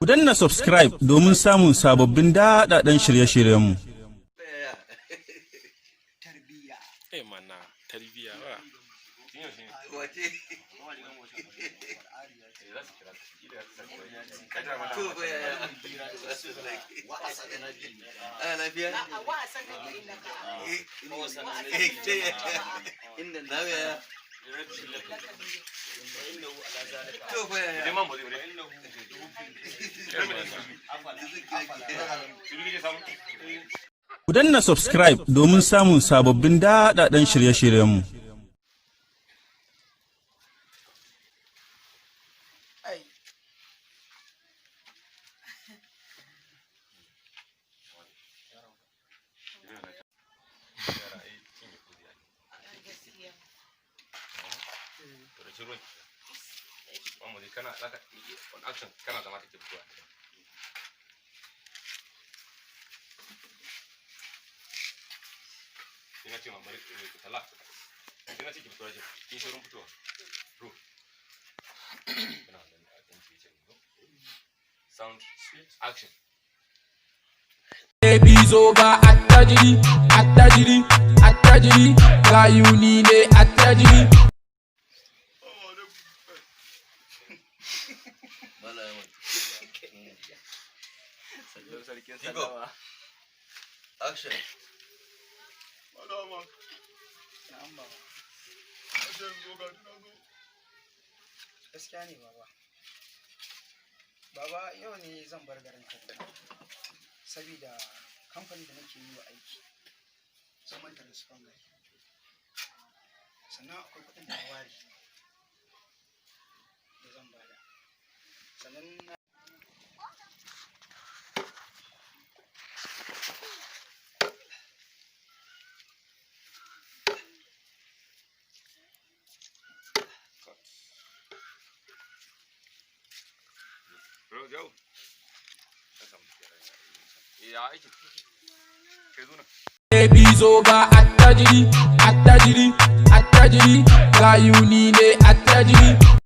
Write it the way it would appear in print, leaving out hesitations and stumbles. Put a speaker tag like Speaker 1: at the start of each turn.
Speaker 1: Ku danna subscribe domin samun sababbin daɗaɗɗen shirye-shiryenmu.
Speaker 2: Tarbiyya.
Speaker 3: Eh mana, tarbiyya ba.
Speaker 4: Wace? To ko yaya? Ana lafiya? Eh, ce lafiya. To ko yaya?
Speaker 3: Eh mana.
Speaker 1: Ku danna subscribe domin samun sababbin daɗaɗɗen shirye-shiryenmu.
Speaker 2: Ai.
Speaker 3: To da ruwan. Mamu dai kana zaka on action kana zama take fitowa. Ina ce ma bari ki tala. Ina ce ki fitowa ce. Kin shirin fitowa. Ro. Kana nan a kan ki ce. Sound, action.
Speaker 5: Baby, zo ga attajiri, attajiri, attajiri, gayuni ne attajiri.
Speaker 4: Mala Ahmad.
Speaker 6: Sarkin
Speaker 4: Jigo.
Speaker 6: sallama.
Speaker 4: Action.
Speaker 2: Na'am baba. Gaskiya ne baba. Baba, yau ne zan bar garin Kaduna. Sabida kamfanin da nake yi wa aiki sun manta da su gari. Sannan akwai kuɗin da na ware da zan bada. Sannan na
Speaker 3: Cut. Bro, go. Ya aiki. Kai zo nan.
Speaker 5: Baby, zo ga attajiri, attajiri, attajiri, gayuni ne attajiri.